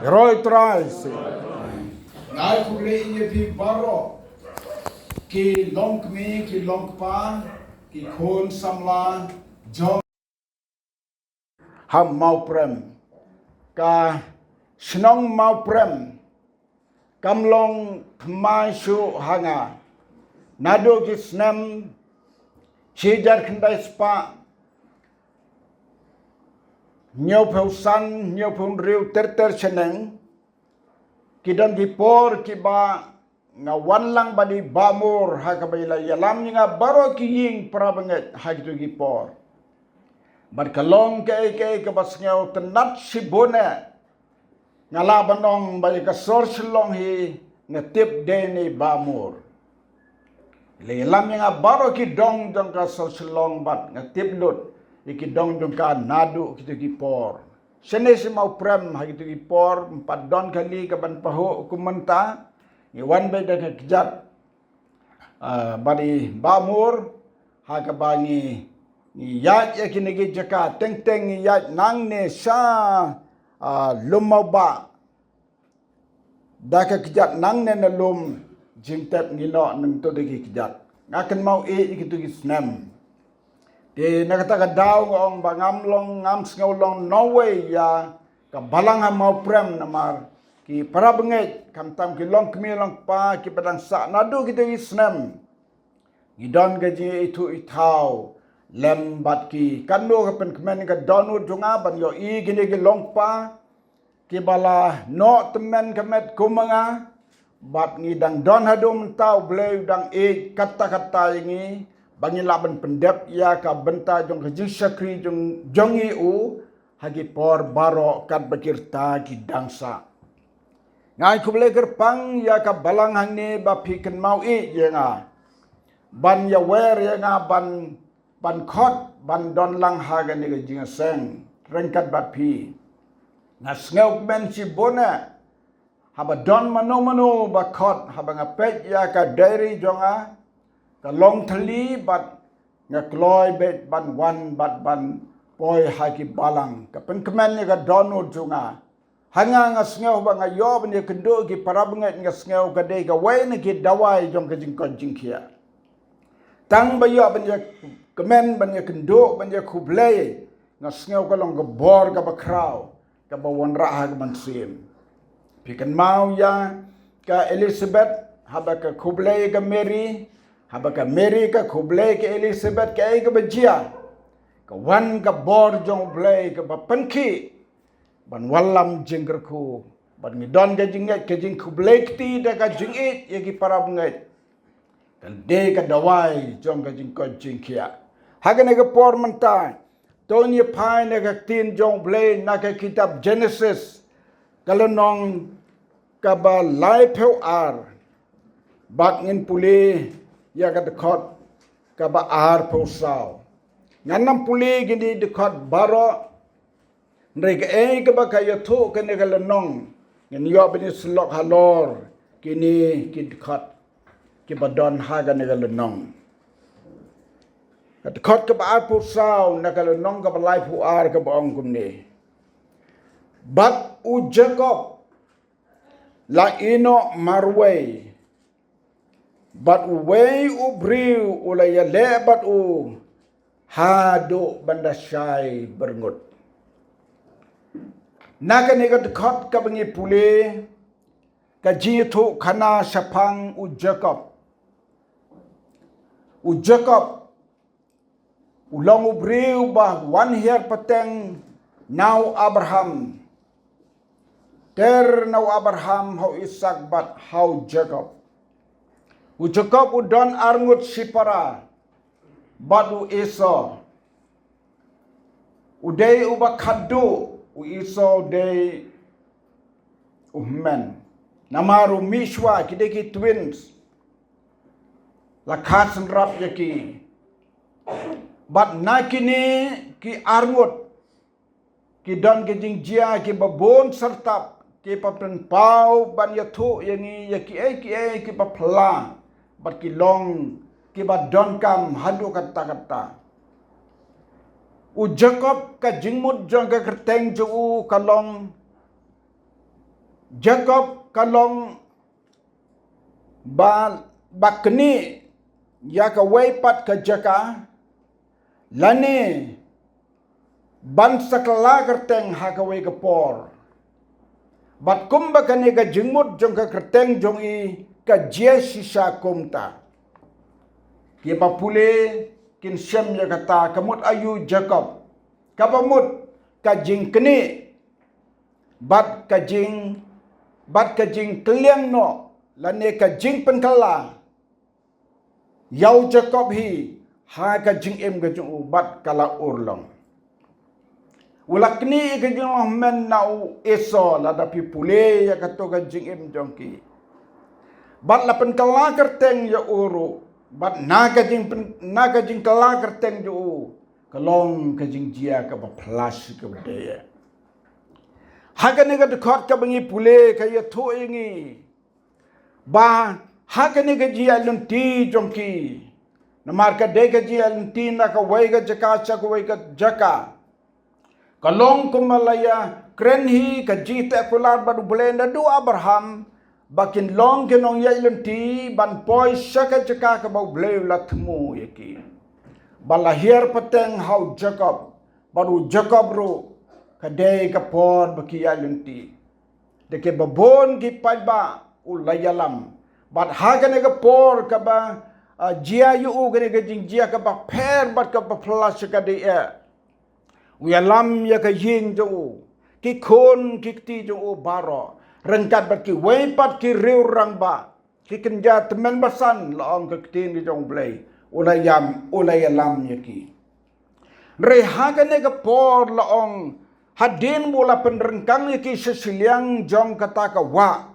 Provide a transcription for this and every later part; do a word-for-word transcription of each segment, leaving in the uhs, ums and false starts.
Roi Trai si. Ngai khublei ïa phi baroh, ki longkmie, ki longkpa, ki khun samla jong ha Mawprem. Ka shnong Mawprem kam long thymmai shuh ha nga. Naduh ki snem shi hajar khyndai spah hynñiewphew san, hynñiewphew hynriew ter ter shaneng, ki don ki por kiba nga wan lang bad i Bah Mur ha kaba i la ïalam ïa nga baroh ki ïing para bangeit ha kito ki por. Bad ka long kaei kaei kaba sngewtynnat shibun eh. Nga lah ban ong ba ïa ka sor Shillong hi nga tip dei na i Bah Mur. I la ïalam ïa nga baroh ki dong jong ka sor Shillong bad nga tip lut ïa ki dong jong ka naduh kito ki por. Shane sha Mawprem ha kito ki por ym pat don kali kaban pahuh kum mynta. Ngi wan beit da ka kjat, ah, bad i Bah Mur ha kaba ngi, ngi ïaid ïa kine ki jaka teng teng ngi ïaid nangne sha, ah, Lum Mawbah. Da ka kjat nangne na Lum Jingtep ngi noh nangto da ki kjat. Nga kynmaw ïa kito ki snem. Te na kata ka daw nga ong ba ngam long, ngam sngew long nongwei ïa ka balang ha Mawprem namar ki para bangeit khamtam ki longkmie longkpa kiba dang sah naduh kito ki snem. Ngi don ka jingïaithuh ithaw lem bad ki, katno ka pynkmen ka dohnud jong nga ban ïohi kine ki longkpa kiba la noh tymmen ka met kum ma nga. Bad ngi dang don haduh mynta, U Blei u dang ïeit katta katta ïa ngi ba ngin lah ban pyndep ïa ka bynta jong ka jingshakri jong, jong ngi u ha ki por baroh katba ki rta ki dang sah. Nga ai khublei kyrpang ïa ka balang hangne ba phi kynmaw ïa nga ban ïawer ïa nga ban, ban khot ban don lang ha kane ka jingïaseng ryngkat bad phi. Nga sngewkmen shibun eh haba don mano mano ba khot, haba nga peit ïa ka diary jong nga ka long thylli bad nga kloi beit ban wan bad ban poi ha ki balang. Ka pynkmen ïa ka dohnud jong nga. Ha nga, nga sngew ba nga ïoh ban ïakynduh ki para bangeit, nga sngew ka dei kawei na ki dawai jong ka jingkoit jingkhiah. Tang ba ïoh ban ïakmen, ban ïakynduh, ban ïakhublei, nga sngew ka long ka bor kaba khraw kaba wanrah ha ka mynsiem. Phi kynmaw ïa ka Elizabeth haba ka khublei ka Mary, haba ka Mary ka khublei ka Elizabeth, kaei kaba jia? Ka wan ka bor jong U Blei kaba pynkhih ban wallam jingkyrkhu. Bad ngi don ka jingngeit, ka jingkhublei kti da ka jingïeit ïa ki para bangeit. Ka dei ka dawai jong ka jingkoit jingkhiah. Ha kane ka por mynta, to ngin ïa phai na ka ktien jong U Blei na ka kitab Genesis, ka lynnong kaba laiphew ar. Bad ngin pule ïa ka dkhot kaba arphew saw. Ngan ym pule kine ki dkhot baroh. Hynrei kaei kaba ka ïathuh kane ka lynnong, ngin ïoh ban ïasyllok halor kine ki dkhot kiba don ha kane ka lynnong. Ka dkhot kaba arphew saw na ka lynnong kaba laiphew ar kaba ong kumne: Bad u Jakob la ïehnoh marwei, bad uwei u briew u la ïaleh bad u haduh ban da shai byrngut. Na kane ka dkhot kaba ngi pule, ka jingïathuhkhana shaphang u Jakob. U Jakob u long u briew ba wan hiar pateng na u Abraham. Ter na u Abraham ha u Isak bad ha u Jakob. U Jakob u don arngut shipara bad u Esau. U dei uba khadduh, u Esau u dei u hynmen. Namar u mih shuwa, ki dei ki twins. La kha synrap ïa ki. Bad na kine ki arngut, ki don ki jingjia kiba bun syrtap, kiba pynpaw ban ïathuh ïa ngi ïa kiei kiei kiba phylla bad ki long kiba donkam haduh katta katta. U Jakob, ka jingmut jong ka kyrteng jong u ka long Jakob ka long ba, ba knieh ïa kawei pat ka jaka, lane ban sa kylla kyrteng ha kawei ka por. Bad kumba kane ka jingmut jong ka kyrteng jong i ka jia shisha kumta. Kiba pule kin shem ïa kata, ka mut aïu Jakob? Kaba mut ka jingknieh, bad ka jing, bad ka jingkylliang noh, lane ka jingpynkylla ïa u Jakob hi ha ka jingim ka jong u, bad ka la urlong. U la knieh ïa ka jinglong hynmen na u Esau, lada phi pule ïa kato ka jingim jong ki. Bad la pynkylla kyrteng ïa u ruh. Bad na ka jingpyn, na ka jingkylla kyrteng jong u, ka long ka jingjia kaba phylla shi kaba dei. Ha kane ka dkhot kaba ngi pule ka ïathuh ïa ngi ba ha kane ka jingïaid lynti jong ki, namar ka dei ka jingïaid lynti na kawei ka jaka sha kawei ka jaka, ka long kumba la ïakren hi ka jingteh kular bad U Blei naduh Abraham, ba kin long ki nongïaid lynti ban poi sha ka jaka kaba U Blei u la thmu ïa ki. Ba la hiar pateng ha u Jakob, bad u Jakob ruh ka dei ka por ba ki ïaid lynti. Da kiba bun ki paidbah u la ïalam. Bad ha kane ka por kaba, ah, jia ïa u kane ka jingjia kaba pher bad kaba phylla shi kaba dei, eh, u ïalam ïa ka ïing jong u, ki khun ki kti jong u baroh, ryngkat bad kiwei pat ki riew rangbah, ki kynja tymmen basan, la ong ka ktien ka jong U Blei, u la ïam, u la ïalam ïa ki. Hynrei ha kane ka por, la ong, hadien ba u la pynryngkang ïa ki sha shiliang jong kata ka wah.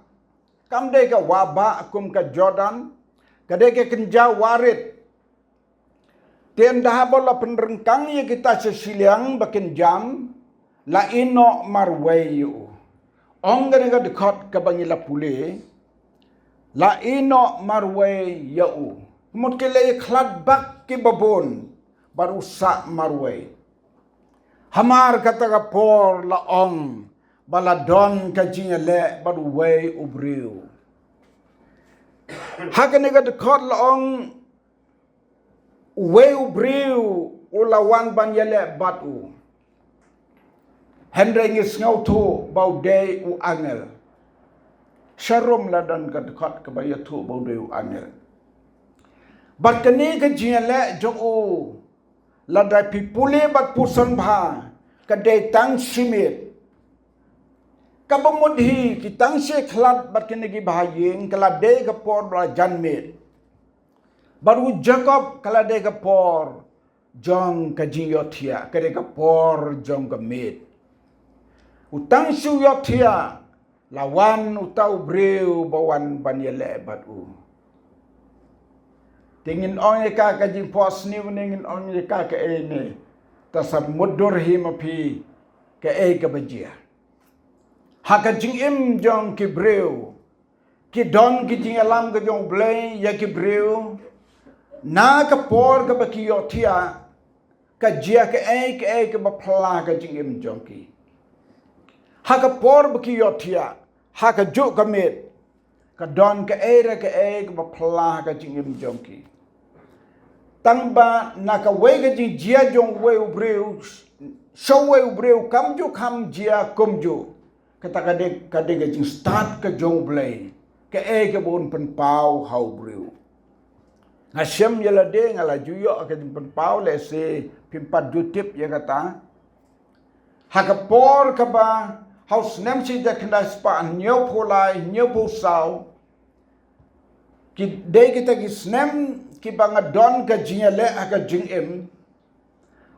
Kam dei ka wah bah kum ka Jordan, ka dei ka kynja wah rit. Te ynda haba u la pynryngkang ïa kita sha shiliang ba kin jam, la ïehnoh marwei ïa u. Ong kane ka dkhot kaba ngi la pule, la ïehnoh marwei ïa u. Mut ki la ïakhlad bak kiba bun, bad u sah marwei. Hamar kata ka por, la ong, ba la don ka jingïaleh bad uwei u briew. Ha kane ka dkhot la ong, uwei u briew u la wan ban ïaleh bad u. Hynrei ngi sngewthuh ba u dei u angel. Sharum la don ka dkhot kaba ïathuh ba u dei u angel. Bad kane ka jingïaleh jong u, lada phi pule bad pyrshang bha, ka dei tang shi miet. Kaba mut hi ki tang shi khlad bad kine ki bahaïing, ka la dei ka por ba la jan miet. Bad u Jakob, ka la dei ka por jong ka jingïohthiah, ka dei ka por jong ka miet. U tang shu ïohthiah, la wan uta u briew ba wan ban ïaleh bad u. Te ngin ong ïa ka ka jingphohsniew ne ngin ong ïa ka kaei ne. Ta sa mutdur hi ma phi kaei kaba jia. Ha ka jingim jong ki briew, ki don ki jingïalam ka jong U Blei ïa ki briew. Na ka por kaba ki ïohthiah, ka jia kaei kaei kaba phylla ha ka jingim jong ki. Ha ka por ba ki ïohthiah, ha kajuh ka miet, ka don kaei re kaei kaba phylla ha ka jingim jong ki. Tang ba na kawei ka jingjia jong uwei u briew sha uwei u briew kam ju kham jia kumjuh. Kata ka dei, ka dei ka jingstad ka jong U Blei. Kaei kaba un pynpaw ha u briew. Nga shem ïa lade, nga la ju ïoh ka jingpynpaw, lehse phim pat ju tip ïa kata. Ha ka por kaba ha u snem shi hajar khyndai spah hynñiewphew lai, hynñiewphew saw, ki dei kita ki snem kiba nga don ka jingïaleh ha ka jingim.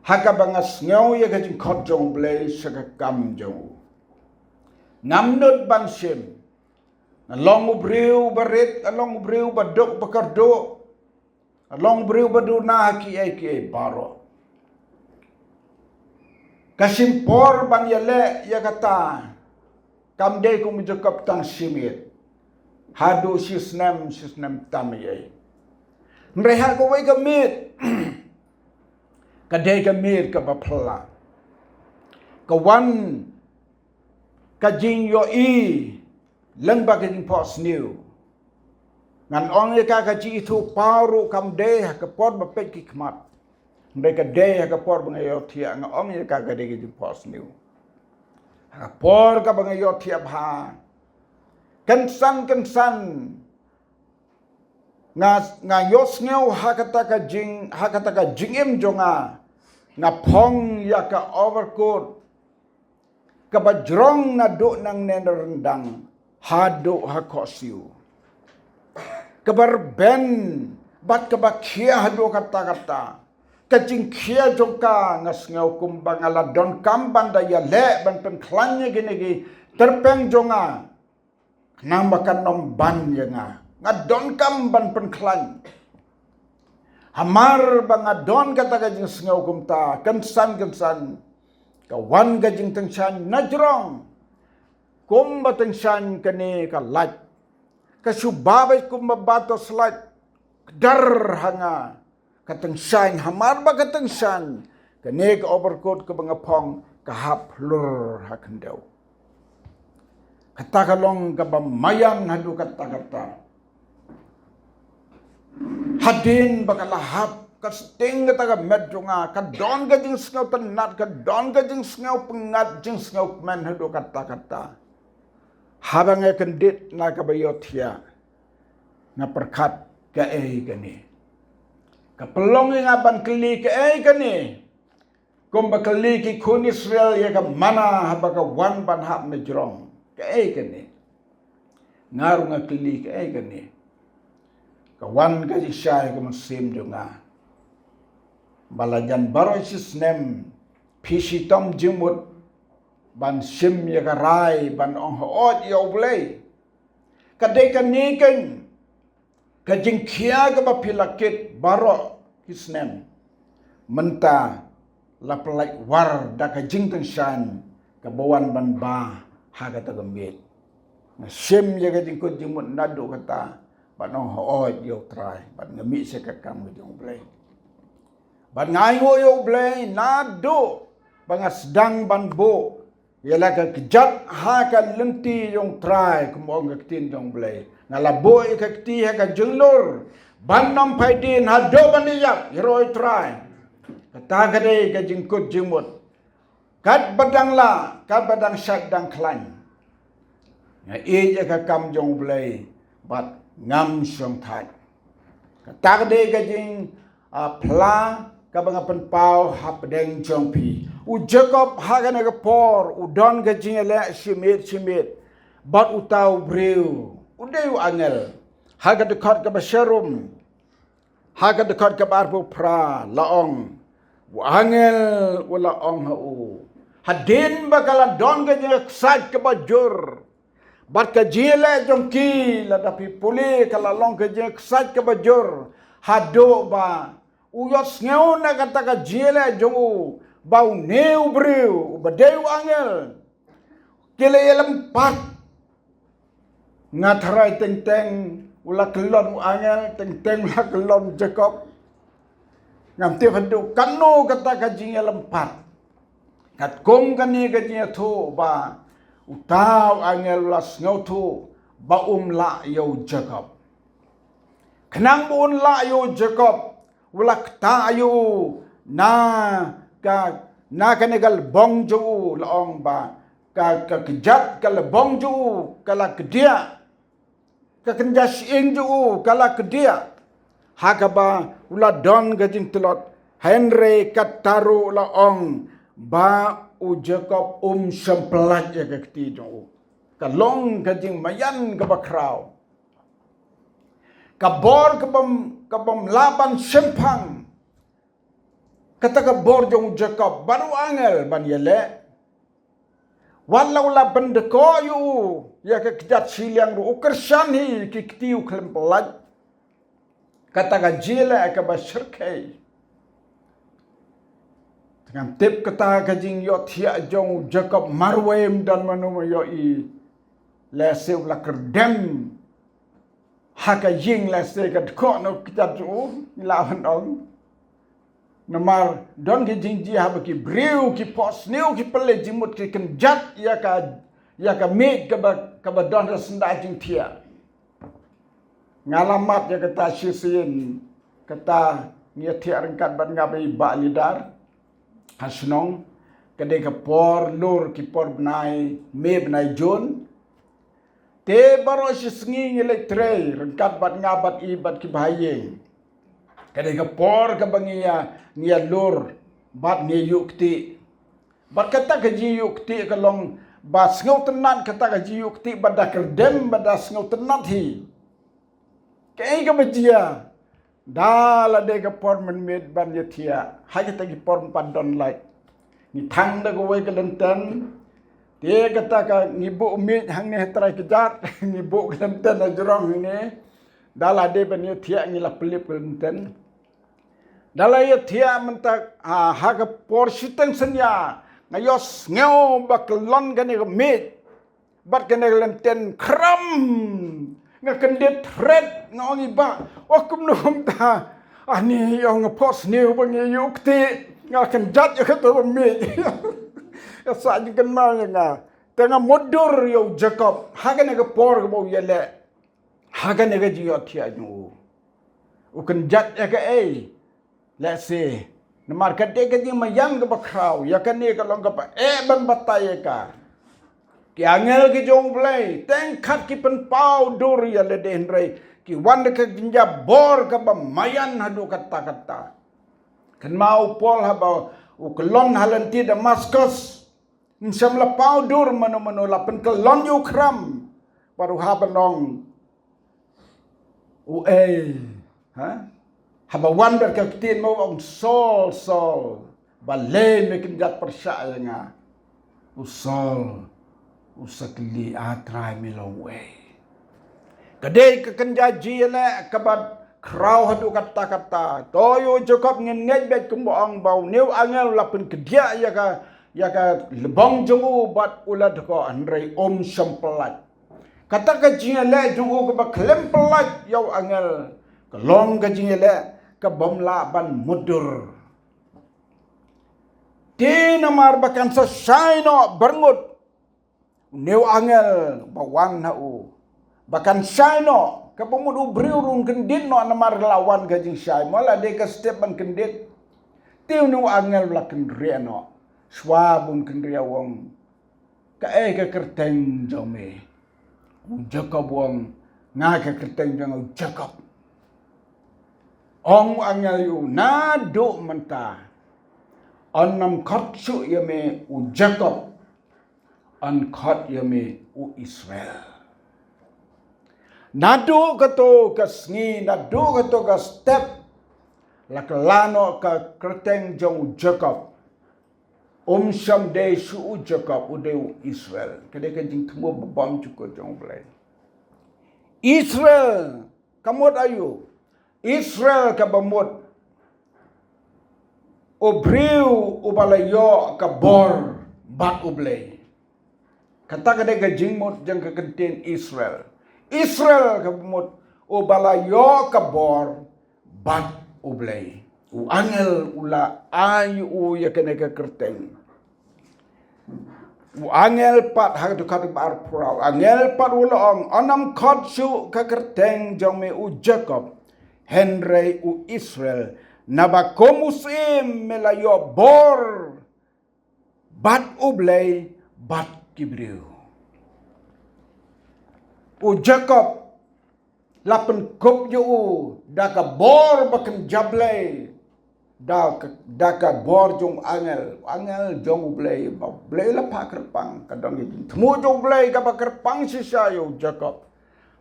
Ha kaba nga sngew ïa ka jingkhot jong U Blei sha ka kam jong u. Ngam nud ban shim. Nga long u briew ba rit, nga long u briew ba duk ba kyrduh. Nga long u briew ba duna ha kiei kiei baroh. Ka shim por ban ïaleh ïa kata. Kam dei kum u Jakob tang shi miet. Haduh shi snem, shi snem tam ei ei. Hynrei ha kawei ka miet, ka dei ka miet kaba phylla. Ka wan ka jingïohi Lyngba ka jingphohsniew. Ngan ong ïa ka, ka jingithuhpaw ruh kam dei ha ka por ba peit ki khmat. Hynrei ka dei ha ka por ba nga ïohthiah, nga ong ïa ka, ka dei ka jingphohsniew. Ha ka por kaba nga ïohthiah bha, kynsan kynsan nga, nga ïohsngew ha kata ka jing, ha kata ka jingim jong nga, nga phong ïa ka overcoat kaba jrong naduh nangne na ryndang haduh ha khohsiew. Kaba rben bad kaba khia haduh katta katta. Ka jingkhia jong ka, nga sngew kumba nga la donkam ban da ïaleh ban pynkhlaiñ ïa kine ki tyrpeng jong nga. Namar ba kan ym ban ïa nga. Nga donkam ban pynkhlaiñ. Hamar ba nga don kata ka jingsngew kumta, kynsan kynsan ka wan ka jingtyngshaiñ na jrong. Kumba tyngshaiñ kane ka light, ka shu ba beit kumba ba torchlight. Kdar ha nga ka tyngshaiñ, hamar ba ka tyngshaiñ, kane ka overcoat kaba nga phong ka hap hlur ha khyndew. Kata ka long kaba maïan haduh katta katta. Hadien ba ka la hap, ka sting kata ka met jong nga, ka don ka jingsngew tynnat, ka don ka jingsngew pyngngad, jingsngew kmen haduh katta katta. Haba nga kyndit na kaba ïohthiah, nga pyrkhat, kaei kane? Ka pynlong ïa nga ban kylli, kaei kane? Kumba kylli ki khun Israel ïa ka manna haba ka wan ban hap na jrong. Kaei kane? Nga ruh nga kylli, kaei kane? Ka wan ka jingshai ha ka mynsiem jong nga ba la jan baroh shi snem phi shitom jingmut ban shim ïa ka rai ban ong hooid ïa U Blei. Ka dei kane keiñ ka jingkhia kaba phi la kit baroh ki snem. Mynta la pynlait war da ka jingtyngshaiñ kaba wan ban ba ha kata ka miet. Nga shim ïa ka jingkut jingmut naduh kata ban ong hooid ïa U Trai, bad nga mih sha ka kam ka jong U Blei. Bad nga ainguh ïa U Blei naduh ba nga sdang ban buh ïa la ka kjat ha ka lynti jong U Trai, kumba ong ka ktien jong U Blei. Nga la buh ïa ka kti ha ka jinglur ban ym phai dien haduh ban ïap, ïaroh ïa U Trai. Kata ka dei ka jingkut jingmut. Katba dang lah, katba dang shait dang khlaiñ, nga ïeit ïa ka kam jong U Blei bad ngam shong thait. Kata ka dei ka jing, ah, phla kaba nga pynpaw hapdeng jong phi. U Jakob ha kane ka por u don ka jingïaleh shi miet shi miet bad uta u briew, u dei u angel. Ha ka dkhot kaba sharum, ha ka dkhot kaba arphew phra la ong, u angel u la ong ha u, hadien ba ka la don ka jingïaksaid kaba jur bad ka jingïaleh jong ki, lada phi pule ka la long ka jingïaksaid kaba jur haduh ba u ïohsngew na kata ka jingïaleh jong u ba une u briew uba dei u angel ki la ïalympat. Nga tharai teng teng u la kyllon u angel, teng teng u la kyllon u Jakob. Ngam tip haduh katno kata ka jingïalympat. Katkum kane ka jingïathuh ba uta u angel u la sngewthuh ba um lah ïa u Jakob. Khnang ba un lah ïa u Jakob, u la ktah ïa u na ka, na kane ka lbong jong u, la ong ba ka, ka kjat ka lbong jong u ka la kdiah, ka kynja shyieng jong u ka la kdiah. Ha kaba u la don ka jingtlot, hynrei kata ruh la ong ba u Jakob um shym pyllait ïa ka kti jong u. Ka long ka jingmaïan kaba khraw. Ka bor kabym, kabym lah ban shemphang. Kata ka bor jong u Jakob bad u angel ban ïaleh. Wat la u la pyndkoh ïa u ïa ka kjat shiliang ruh, u kyrshan hi ki kti, u khlem pyllait. Kata ka jingïaleh kaba shyrkhei. Te ngam tip kata ka jingïohthiah jong u Jakob marwei, ym don mano ba ïohi. Lehse u la kyrdem ha ka ïing, lehse ka dkoh na u kjat jong u, ngi lah ban ong. Namar don ki jingjia haba ki briew ki phohsniew, ki pynleit jingmut, ki kynjat ïa ka, ïa ka miej kaba, kaba don ha syndah jingthiah. Nga la mad ïa kata shisien, kata ngi ïa thiah ryngkat bad nga bad i Bah Lidar ha shnong. Ka dei ka por lur, ki por bnai Mei bnai Jun. Te baroh shi sngi ngi leit trei ryngkat bad nga bad i bad ki bahaïing. Ka dei ka por kaba ngi ïa, ngi ïa lur bad ngi ïa ïuh kti. Bad kata ka jingïuh kti ka long ba sngewtynnat, kata ka jingïuh kti ba da kyrdem, ba da sngewtynnat hi. Kaei kaba jia? Da la dei ka por mynmiet ban ïa thiah ha kita ki por mynta don light. Ngi thang da kawei ka lynten. Te kata ka ngi buh miej hangne ha trai kjat, ngi buh ka lynten ha jrong hangne. Da la dei ban ïa thiah ngi la pynlip ka lynten. Da la ïa thiah mynta, ah, ha ka por shiteng synñia nga ïohsngew ba kyllon kane ka miej bad kane ka lynten khram. Nga kyndit thret, nga ong i Bah, o kumno kumta? Ani, ïa nga phohsniew ba ngi ïuh kti, nga kynjat ïa kato ka miej. Ka sah jingkynmaw ïa nga. Te nga mutdur ïa u Jakob ha kane ka por kaba u ïaleh ha kane ka jingïohthiah jong u. U kynjat ïa kaei? Lehse namar ka dei ka jingmaïan kaba khraw, ïa kane ka long kaba eh ban batai ïa ka. Ki angel ki jong U Blei teng kat ki pynpaw dur ïa lade, hynrei ki wan da ka kynja bor kaba maïan haduh katta katta. Kynmaw u Paul haba u kyllon ha lynti Damaskus, ym shym la paw dur mano mano, la pynkyllon ïa u khram bad u hap ban ong, uei, ha? Haba wan bad ka ktien, ma u ong, Saul, Saul, balei me kynjat pyrshah ïa nga? U Saul u sa kylli, A Trai, me long uei? Ka dei ka kynja jingïaleh kaba khraw haduh katta katta. To ïa u Jakob ngin ngeit beit kumba ong ba une u angel u la pynkhyndiat ïa ka, ïa ka lbong jong u bad u la dkoh, hynrei um shym pyllait. Kata ka jingïaleh jong u kaba khlem pyllait ïa u angel ka long ka jingïaleh kabym lah ban mutdur. Te namar ba kan sa shai noh byrngut une u angel ba wan ha u, ba kan shai noh, kaba mut u briew ruh un kyndit noh namar la wan ka jingshai, mo la dei ka step ban kyndit. Te une u angel u la kynriah noh. Shuwa ba un kynriah u ong, Kaei ka kyrteng jong me? U Jakob u ong, Nga ka kyrteng jong nga u Jakob. Ong u angel ïa u, Naduh mynta yn ym khot shuh ïa me u Jakob, yn khot ïa me u Israel. Naduh kato ka sngi, naduh kato ka step, la kylla noh ka kyrteng jong u Jakob. Um shym dei shuh u Jakob, u dei u Israel. Ka dei ka jingthmu ba bymjukut jong U Blei. Israel ka mut aïu? Israel kaba mut u briew uba la ïoh ka bor bad U Blei. Kata ka dei ka jingmut jong ka ktien Israel. Israel kaba mut uba la ïoh ka bor bad U Blei. U angel u la ai u ïa kane ka kyrteng. U angel pat ha ka dkhot ba arphew, u angel pat u la ong, Yn ym khot shuh ka kyrteng jong me u Jakob, hynrei u Israel, naba kum u syiem me la ïoh bor bad U Blei bad ki briew. U Jakob la pynkup ïa u da ka bor ba kynja Blei, da ka, da ka bor jong u angel, u angel jong U Blei, ba U Blei la phah kyrpang. Ka don ka jingthmu jong U Blei kaba kyrpang shisha ïa u Jakob.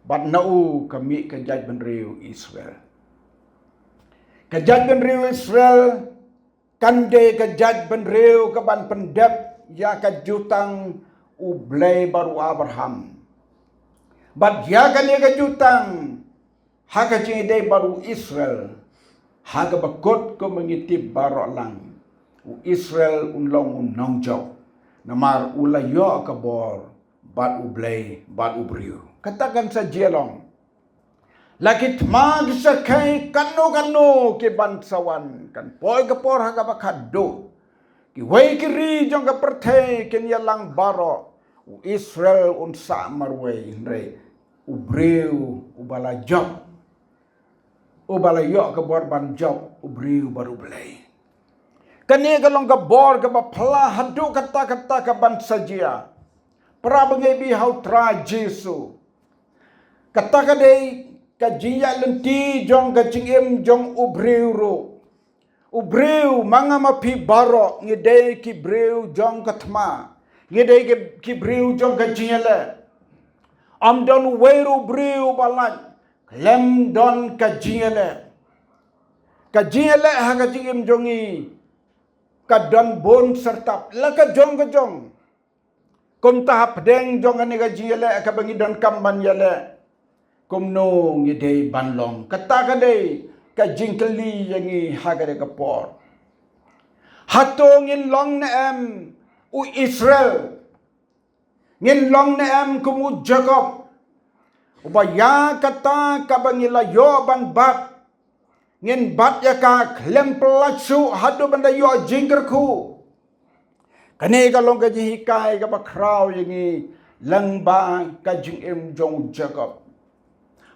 Bad na u ka mih ka jaitbynriew Israel. Ka jaitbynriew Israel kan dei ka jaitbynriew kaban pyndep ïa ka jutang U Blei bad u Abraham. Bad ïa kane ka jutang ha ka jingïadei bad u Israel, ha kaba kut kumba ngi tip baroh lang, u Israel un long u nongjop, namar u la ïoh ka bor bad U Blei bad u briew. Kata kan sa jia long. La ki thma ki shakei kano kano ki ban sa wan, kan poi ka por ha kaba khadduh. Kiwei ki ri jong ka pyrthei kin ïalang baroh. U Israel un sah marwei, hynrei u briew uba la jop, uba la ïoh ka bor ban jop, u briew bad U Blei. Kane ka long ka bor kaba phylla haduh katta katta kaban sa jia. Para bangeit ba ïeit ha U Trai Jisu. Kata ka dei ka jingïaid lynti jong ka jingim jong u briew ruh. U briew, ma nga ma phi baroh, ngi dei ki briew jong ka thma. Ngi dei ki, ki briew jong ka jingïaleh. Ym don uwei ruh u briew ba lait khlem don ka jingïaleh. Ka jingïaleh ha ka jingim jong ngi ka don bun syrtap, la ka jong ka jong. Kumta hapdeng jong kane ka jingïaleh kaba ngi donkam ban ïaleh, kumno ngi dei ban long? Kata ka dei ka jingkylli ïa ngi ha kane ka por. Hato ngin long ne em u Israel? Ngin long ne em kum u Jakob, uba ïa kata kaba ngi la ïoh ban bat, ngin bat ïa ka khlem pyllait shuh haduh ban da ïoh jingkyrkhu? Kane ka long ka jinghikai kaba khraw ïa ngi lyngba ka jingim jong u Jakob.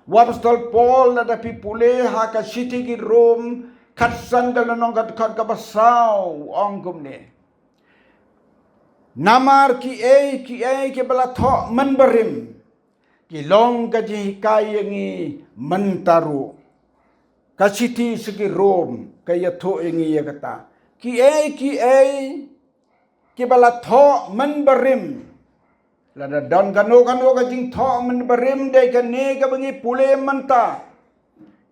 U Apostol Paul, lada phi pule ha ka shithi ki Rom khatsan, ka lynnong ka dkhot kaba saw, u ong kumne: Namar kiei kiei kiba la thoh mynbarim ki long ka jinghikai ïa ngi mynta ruh. Ka shithi sha ki Rom ka ïathuh ïa ngi ïa kata. Kiei kiei kiba la thoh mynbarim. Lada don kano kano ka jingthoh mynbarim, dei kane kaba ngi pule mynta,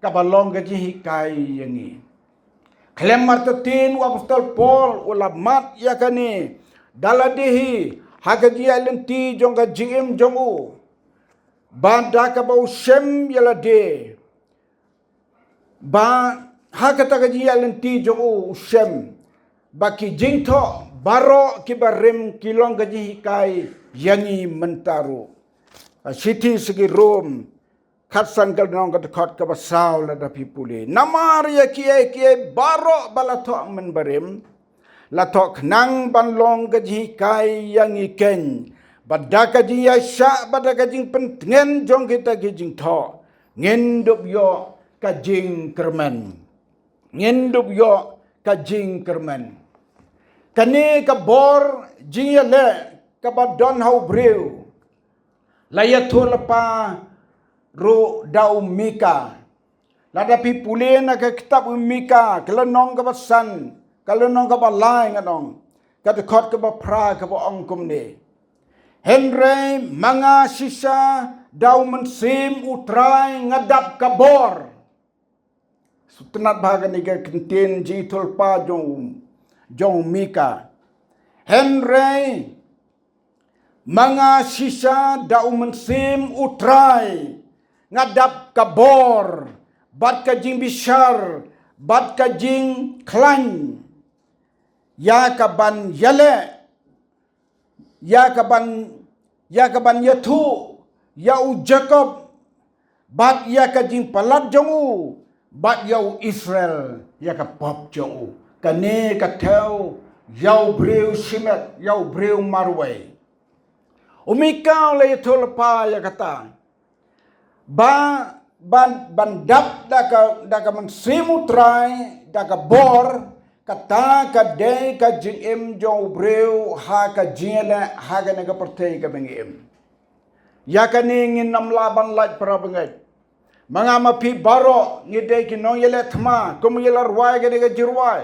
kaba long ka jinghikai ïa ngi. Khlem artatien u Apostol Paul u la mad ïa kane da lade hi ha ka jingïaid lynti jong ka jingim jong u, ba da kaba u shem ïa lade, ba ha kata ka jingïaid lynti jong u, u shem ba ki jingthoh baroh kiba rim ki long ka jinghikai ïa ngi mynta ruh. Ka shithi sha ki Rom khatsan, ka lynnong ka dkhot kaba saw, lada phi pule: Namar ïa kiei kiei baroh ba la thoh mynbarim, la thoh khnang ban long ka jinghikai ïa ngi keiñ, ba da ka jingïaishah bad da ka jingpyntngen jong kita ki jingthoh ngin dup ïoh ka jingkyrmen. Ngin dup ïoh ka jingkyrmen. Kane ka bor jingïaleh kaba don ha u briew la ïathuh lypa ruh da u Mika. Lada phi pule na ka kitab u Mika, ka lynnong kaba san, ka lynnong kaba lai, ngan ong, ka dkhot kaba phra, kaba ong kumne: Hynrei ma nga shisha, da u Mynsiem U Trai nga dap ka bor. Sngewtynnat bha kane ka kyntien jingïathuh lypa jong, jong u Mika. Hynrei ma nga shisha, da u Mynsiem U Trai nga dap ka bor bad ka jingbishar bad ka jingkhlaiñ, ïa kaban ïaleh, ïa kaban, ïa kaban ïathuh ïa u Jakob bad ïa ka jingpalat jong u, bad ïa u Israel ïa ka pop jong u. Kane ka thew ïa u briew shimet, ïa u briew marwei. U Mika u la ïathuh lypa ïa kata, ba, ban, ban dap da ka, da ka Mynsiem U Trai, da ka bor, kata ka dei ka jingim jong u briew ha ka jingïaleh ha kane ka pyrthei kaba ngi im. Ïa kane ngin ym lah ban lait, para bangeit. Ma nga ma phi baroh ngi dei ki nongïaleh thma, kum ngi la rwai kane ka jingrwai.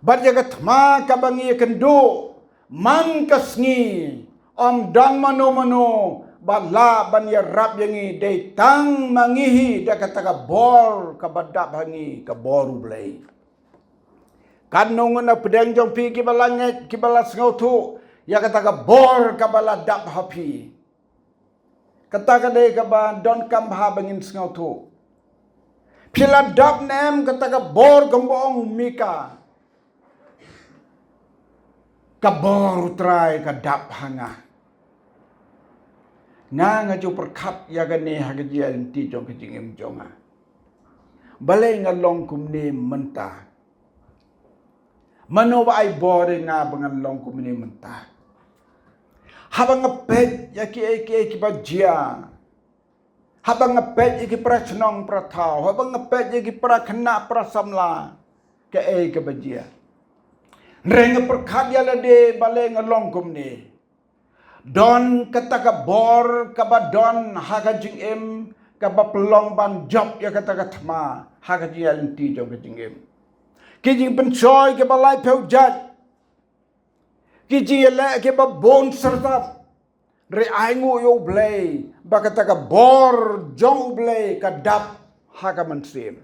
Bad ïa ka thma kaba ngi ïakynduh man ka sngi, ym don mano mano ba lah ban ïarap ïa ngi, dei tang ma ngi hi da kata ka bor kaba dap ha ngi, ka bor U Blei. Katno ngut na pdeng jong phi kiba la ngeit, kiba la sngewthuh ïa kata ka bor kaba la dap ha phi? Kata ka dei kaba donkam bha ba ngin sngewthuh. Phi la dap ne em kata ka bor kumba ong u Mika? Ka bor U Trai ka dap ha nga. Nga nga ju pyrkhat ïa kane ha ka jingïaid lynti jong ka jingim jong nga. Balei nga long kumne mynta? Mano ba ai bor ïa nga ba ngan long kumne mynta? Haba nga peit ïa kiei kiei kiba jia, haba nga peit ïa ki para shnong para thaw, haba nga peit ïa ki para khynnah para samla, kaei kaba jia. Hynrei nga pyrkhat ïa lade balei nga long kumne. Don kata ka bor kaba don ha ka jingim, kaba pynlong ban jop ïa kata ka thma ha ka jingïaid lynti jong ka jingim. Ki jingpynshoi kiba laiphew jait, ki jingïaleh kiba bun syrtap. Hynrei ai nguh ïa U Blei ba kata ka bor jong U Blei ka dap ha ka mynsiem.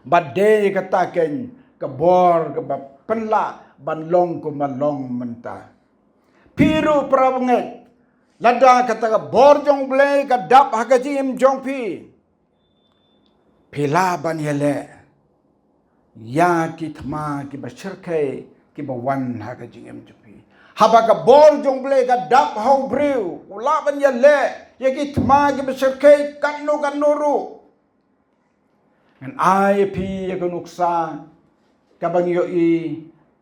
Ba dei kata keiñ ka bor kaba pynlah ban long kumba long mynta. Phi ruh para bangeit, lada kata ka bor jong U Blei ka dap ha ka jingim jong phi, phi lah ban ïaleh ïa ki thma kiba shyrkhei kiba wan ha ka jingim jong phi. Haba ka bor jong U Blei ka dap ha u briew, u lah ban ïaleh ïa ki thma kiba shyrkhei katno katno ruh. Ngan ai ïa phi ïa ka nuksa kaba ngi ïohi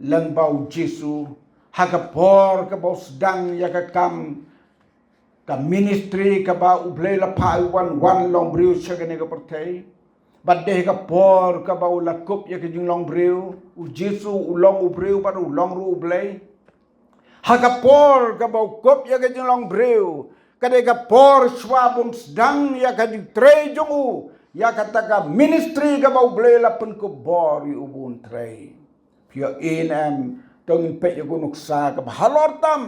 lyngba U Jisu ha ka por kaba u sdang ïa ka kam, ka ministry kaba U Blei la phah ïa u ban wan long briew sha kane ka pyrthei. Bad dei ha ka por kaba u la kup ïa ka jinglong briew, U Jisu u long u briew bad u long ruh U Blei. Ha ka por kaba u kup ïa ka jinglong briew, ka dei ka por shuwa ba un sdang ïa ka jingtrei jong u ïa kata ka ministry kaba U Blei la pynkup bor ïa u ban trei. Phi ïohi ne em, to ngin peit ïa ka nuksa kaba halor tam.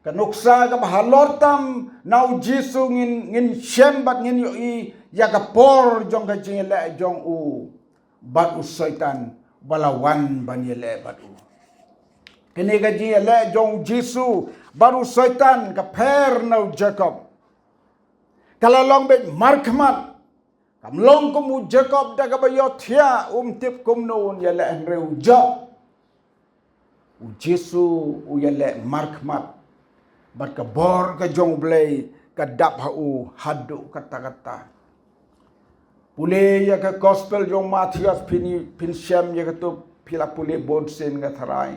Ka nuksa kaba halor tam na U Jisu ngin, ngin shem bad ngin ïohi ïa ka por jong ka jingïaleh jong u bad u Soitan ba la wan ban ïaleh bad u. Kane ka jingïaleh jong U Jisu bad u Soitan ka pher na u Jakob. Ka la long beit markhmat. Kam long kum u Jakob da kaba ïohthiah, um tip kumno un ïaleh, hynrei u Job, U Jisu u ïaleh markhmat. Bad ka bor ka jong U Blei ka dap ha u haduh katta katta. Pule ïa ka gospel jong Mathaios, phin, phin shem ïa kato, phi la pule bun sien, nga tharai.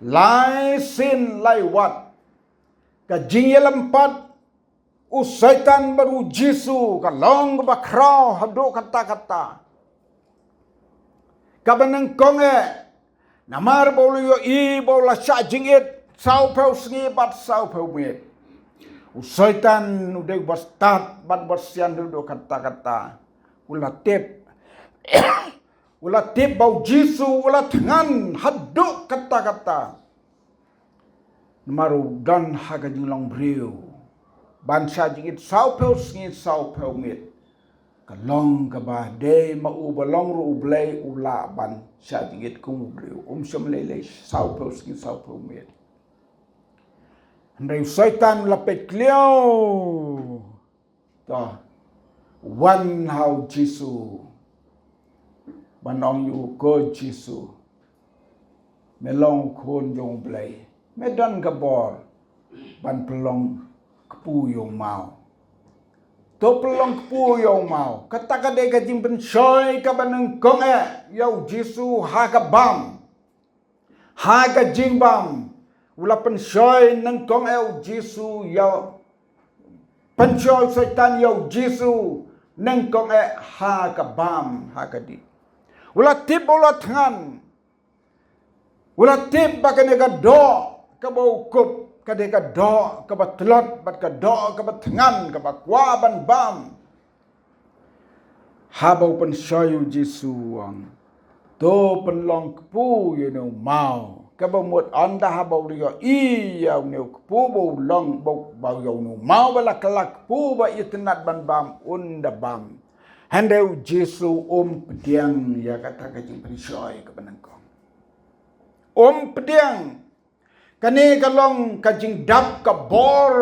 Lai sien lai wat ka jingïalympat u Soitan bad U Jisu ka long kaba khraw haduh katta katta. Kaba nyngkong eh, namar ba u la ïohi ba u la shah jingit sawphew sngi bad sawphew miet. U Soitan u dei uba stad bad uba sian haduh katta katta. U la tip, u la tip ba U Jisu u la thngan haduh katta katta. Namar u don ha ka jinglong briew ban shah jingit sawphew sngi sawphew miet. Ka long kaba dei ma u ba long ruh U Blei u lah ban shah jingit kum u briew, um shym lei lei sawphew sngi sawphew miet. Hynrei u Soitan u la peit khlem. To, wan ha U Jisu ban ong ïa u, ko Jisu, me long u Khun jong U Blei, me don ka bor ban pynlong kpu ïa u maw. To pynlong kpu ïa u maw. Kata ka dei ka jingpynshoi kaba nyngkong eh ïa U Jisu ha ka bam. Ha ka jingbam, u la pynshoi nyngkong eh U Jisu ïa, pynshoi u Soitan ïa U Jisu nyngkong eh ha ka bam, ha ka dih. U la tip ba u la thngan. U la tip ba kane ka doh kaba u kup ka dei ka doh kaba tlot bad ka doh kaba thngan kaba kwah ban bam. Haba u pynshoi U Jisu u ong, to pynlong kpu ïa une u maw. Kaba mut ynda haba u la ïohi ïa une u kpu ba u long ba, ba ïa une u maw ba la kylla kpu ba itynnad ban bam, un da bam. Hynrei U Jisu um pdiang ïa kata ka jingpynshoi kaba nyngkong. Um pdiang. Kane ka long ka jingdap ka bor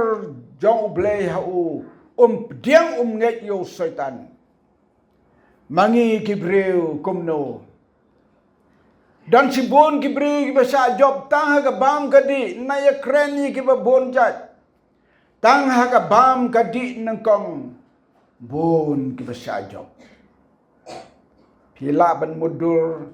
jong U Blei ha u, um pdiang, um ngeit ïa u Soitan. Ma ngi ki briew kumno? Don shibun ki briew kiba shah jop tang ha ka bam ka dih, na ïakren ïa kiba bun jait. Tang ha ka bam ka dih nyngkong bun kiba shah jop. Phi lah ban mutdur,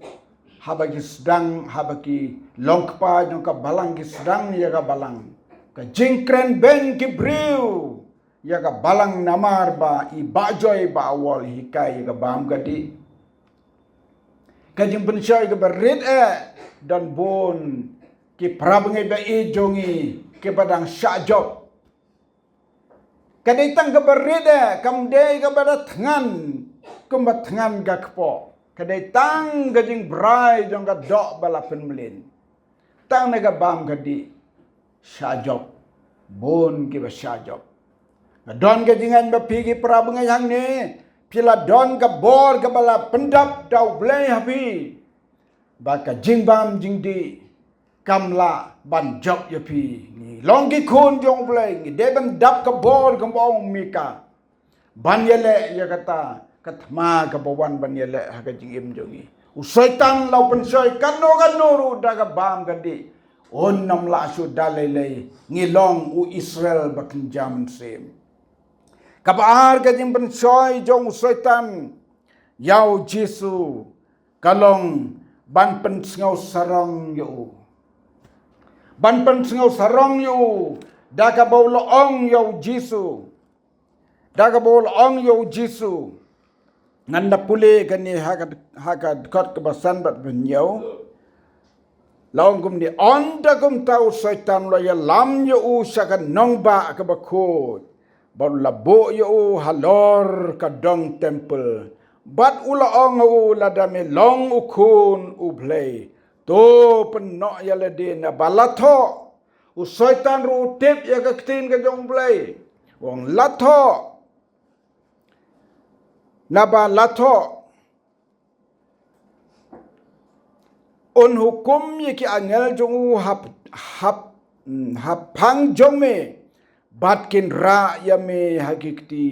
haba ki sdang, haba ki long kpa jong ka balang ki sdang ïa ka balang. Ka jingkren beiñ ki briew ïa ka balang namar ba i Bah Joy Bah Awol i hikai ïa ka bam ka dih. Ka jingpynshoi kaba rit eh, don bun ki parabangeit ba ïeit jong ngi kiba dang shah jop. Ka dei tang kaba rit eh, kam dei kaba da thngan kumba thngan ka kpoh. Ka dei tang ka jingbrai jong ka doh ba la pynmlien. Tang na ka bam ka dih shah jop. Bun kiba shah jop. Nga don ka jingaiñ ba phi ki parabangeit hangne, phi la don ka bor kaba la pyndap da U Blei ha phi, ba ka jingbam jingdih kam lah ban jop ïa phi. Ngi long ki khun jong U Blei, ngi dei ban dap ka bor, kumba ong u Mika, ban ïaleh ïa kata ka thma kaba wan ban ïaleh ha ka jingim jong ngi. U Soitan la u pynshoi kano kano ruh da ka bam ka dih, un ym lah shuh da lei lei. Ngi long u Israel ba kynja mynsiem. Kaba ar ka jingpynshoi jong u Soitan ïa u Jisu ka long ban pynsngew sarong ïa u. Ban pynsngew sarong ïa u da kaba u la ong ïa u Jisu. Da kaba u la ong ïa u Jisu. Ngan da pule kane ha ka, ha ka dkhot kaba san bad ba hynñiew. La ong kumne, ynda kumta u Soitan u la ïalam ïa u sha ka nongbah kaba khuid, bad u la buh ïa u halor ka dong templ. Bad u la ong ha u, lada me long u khun U Blei, to pynnoh ïa lade, naba la thoh. U Soitan ruh u tip ïa ka ktien ka jong U Blei. U ong la thoh. Naba la thoh, un hukum ïa ki angel jong u hap, hap, hmm, ha phang jong me, bad kin rah ïa me ha ki kti,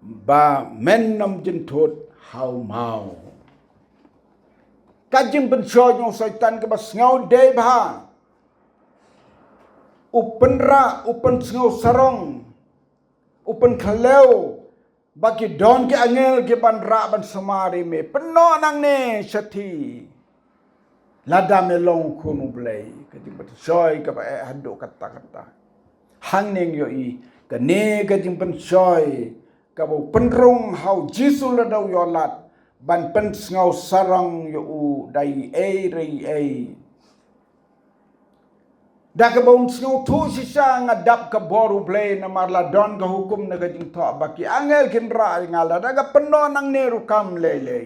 ba men ym jynthut ha u maw. Ka jingpynshoi jong u Soitan kaba sngew dei ba u pynrah, u pynsngew sarong, u pynkhlaiñ, ba ki don ki angel ki ban rah ban sumar ïa me, pynnoh nangne shathie, lada me long u khun U Blei. Ka jingpynshoi kaba eh haduh katta katta. Hangne ngi ïohi kane ka jingpynshoi kaba u pynrung ha u Jisu lada u ïoh lad ban pynsngew sarong ïa u da ei ei ei. Da kaba un sngewthuh shisha, nga dap ka bor U Blei, namar la don ka hukum na ka jingthoh ba ki angel kin rah ïa nga, lada ka pynnoh nangne ruh kam lei lei.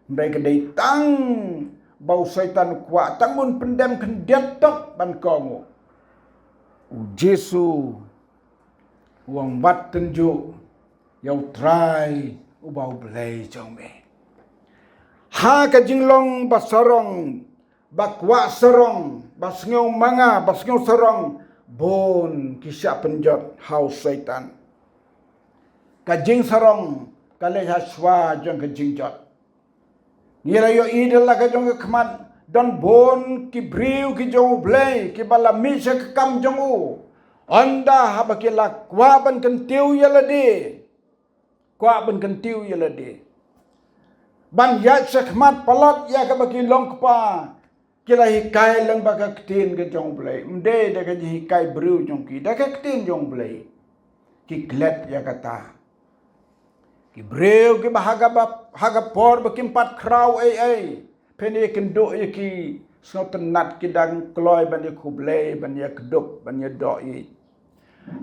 Hynrei ka dei tang ba u Soitan u kwah tang ban pyndem khyndiat tok ban kong u. U Jisu u ong, wat tynjuh ïa U Trai uba U Blei jong me. Ha ka jinglong ba sarong, ba kwah sarong, ba sngew manga, ba sngew sarong, bun ki shah pynjot ha u Soitan. Ka jingsarong ka leit ha shuwa jong ka jingjot. Ngi la ïohi da la ka jong ka khmat, don bun ki briew ki jong U Blei kiba la mih sha ka kam jong u. Ynda haba ki la kwah ban kyntiew ïa lade, kwah ban kyntiew ïa lade, ban ïaid sha khmat palat ïa kaba ki long kpa, ki la hikai lang ba ka ktien ka jong U Blei. Ym dei da ka jinghikai briew jong ki, da ka ktien jong U Blei ki klet ïa kata. Ki briew kiba ha kaba, ha ka por ba kim pat khraw ei ei, phin ïakynduh ïa ki, sngewtynnat ki dang kloi ban ïakhublei, ban ïakdup, ban ïadoh ïa.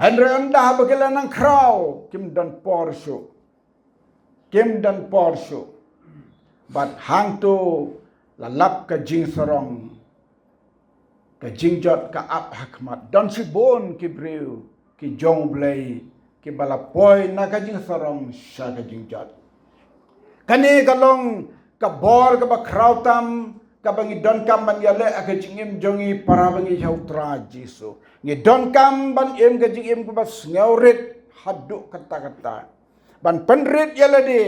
Hynrei ynda haba ki la nang khraw, kim don por shuh. Kim don por shuh. Bad hangto la lap ka jingsarong. Ka jingjot ka ap ha khmat. Don shibun ki briew ki jong U Blei kiba la poi na ka jingsarong sha ka jingjot. Kane ka long ka bor kaba khraw tam kaba ngi donkam ban ïaleh ha ka jingim jong ngi para bangeit ha U Trai Jisu. Ngi donkam ban im ka jingim kaba sngewrit haduh katta katta. Ban pynrit ïa lade,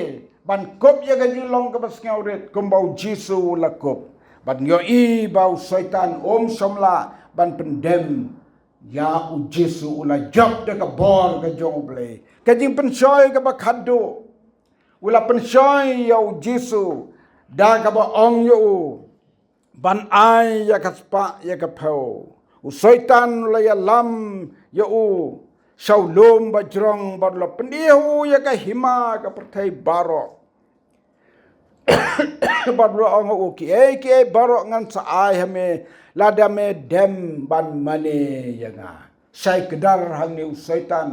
ban kup ïa ka jinglong kaba sngewrit kumba U Jisu u la kup. Ban ïohi ba u Soitan um shym lah ban pyndem ïa U Jisu, u la jop da ka bor ka jong U Blei. Ka jingpynshoi kaba khatduh, u la pynshoi ïa U Jisu da kaba ong ïa u ban ai ïa ka spah ïa ka phew. U Soitan u la ïalam ïa u sha u lum bajrong bad u la pyni ha u ïa ka hima ka pyrthei baroh. Bad u la ong ha u, kiei kiei baroh ngan sa ai ha me lada me dem ban mane ïa nga. Shai kdar hangne u Soitan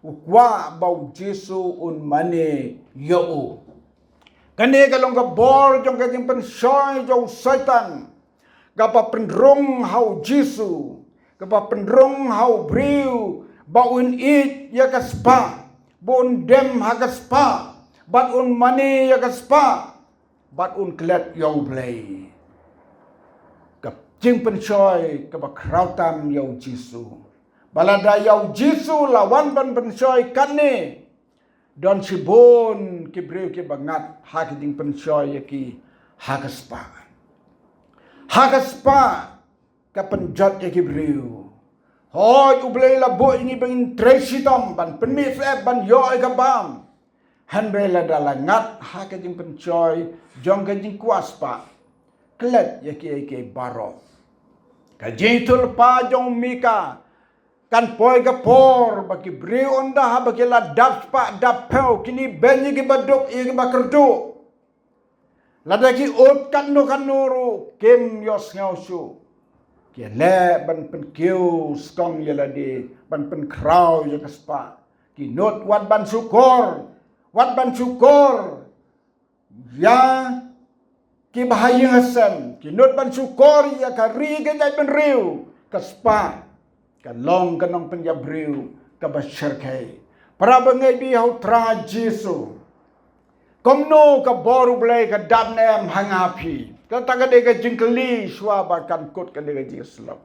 u kwah ba u Jisu un mane ïa u. Kane ka long ka bor jong ka jingpynshoi jong u Soitan, kaba pynrung ha u Jisu, kaba pynrung ha u briew ba un ïeit ïa ka spah, ba un dem ha ka spah, bad un mane ïa ka spah, bad un klet ïa u Blei. Ka jingpynshoi kaba khraw tam ïa u Jisu. Ba lada ïa u Jisu la wan ban pynshoi katne, don shibun ki briew kiba ngat ha ka jingpynshoi ïa ki ha ka spah. Ha ka spah ka pynjot ïa ki briew. Hooid, u Blei la buh ïa ngi ba ngin trei shitom, ban pynmih syep, ban ïoh ïa ka bam. Hynrei lada la ngat ha ka jingpynshoi jong ka jingkwah spah, klet ïa kiei kiei baroh. Ka jingïathuhlypa jong u Mika, kan poi ka por ba ki briew ynda haba ki la dap spah dap phew, kin ïabeiñ ïa kiba duk ïa kiba kyrduh. Lada ki ud katno katno ruh kim ïohsngew shuh. Ki leh ban pynkiew skong ïa lade, ban pynkhraw ïa ka spah. Ki nud wat ban shukor, wat ban shukor ïa kiba ha ïing ha sem, ki nud ban shukor ïa ka ri ka jaitbynriew. Ka spah ka long ka nongpynïap briew kaba shyrkhei. Para bangeit ba ïeit ha u Trai Jisu, kumno ka bor u Blei ka dap ne em ha nga ha phi? Kata ka dei ka jingkylli shuwa ba kan kut kane ka jingïasyllok.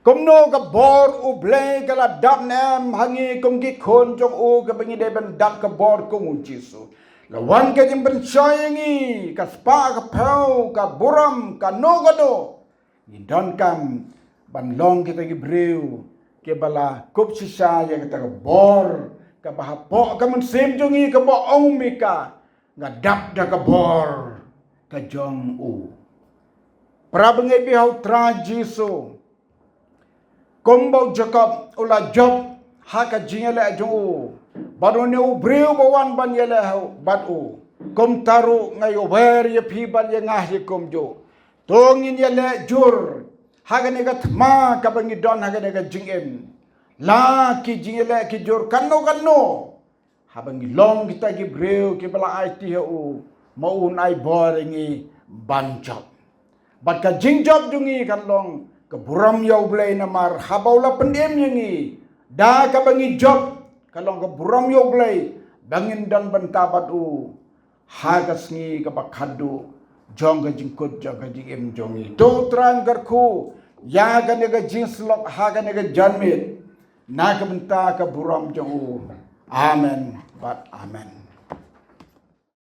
Kumno ka bor u Blei ka la dap ne em ha ngi kum ki khun jong u, kaba ngi dei ban dap ka bor kum u Jisu? La wan ka jingpynshoi ïa ngi, ka spah ka phew, ka burom, kano kano, ngi donkam ban long kita ki briew kiba la kup shisha ïa kata ka bor kaba hapoh ka mynsiem jong ngi, kaba ong u Mika, nga dap da ka bor ka jong u. Para bangeit ba ïeit ha u Trai Jisu, kumba u Jakob u la jop ha ka jingïaleh jong u bad une u briew ba wan ban ïaleh bad u, kumta ruh nga ïawer ïa phi bad ïa nga hi kumjuh. To ngin ïaleh jur ha kane ka thma kaba ngi don ha kane ka jingim. La ki jingïaleh ki jur kano kano, haba ngi long kita ki briew kiba la aiti ha u, ma un ai bor ïa ngi ban jop. Bad ka jingjop jong ngi kan long ka burom ïa u Blei, namar haba u la pynim ïa ngi da kaba ngi jop, ka long ka burom ïa u Blei ba ngin don bynta bad u ha ka sngi kaba khadduh jong ka jingkut jong ka jingim jong ngi. To u Trai un kyrkhu ïa kane ka jingïasyllok ha kane ka janmiet, na ka bynta ka burom jong u. Amen bad amen.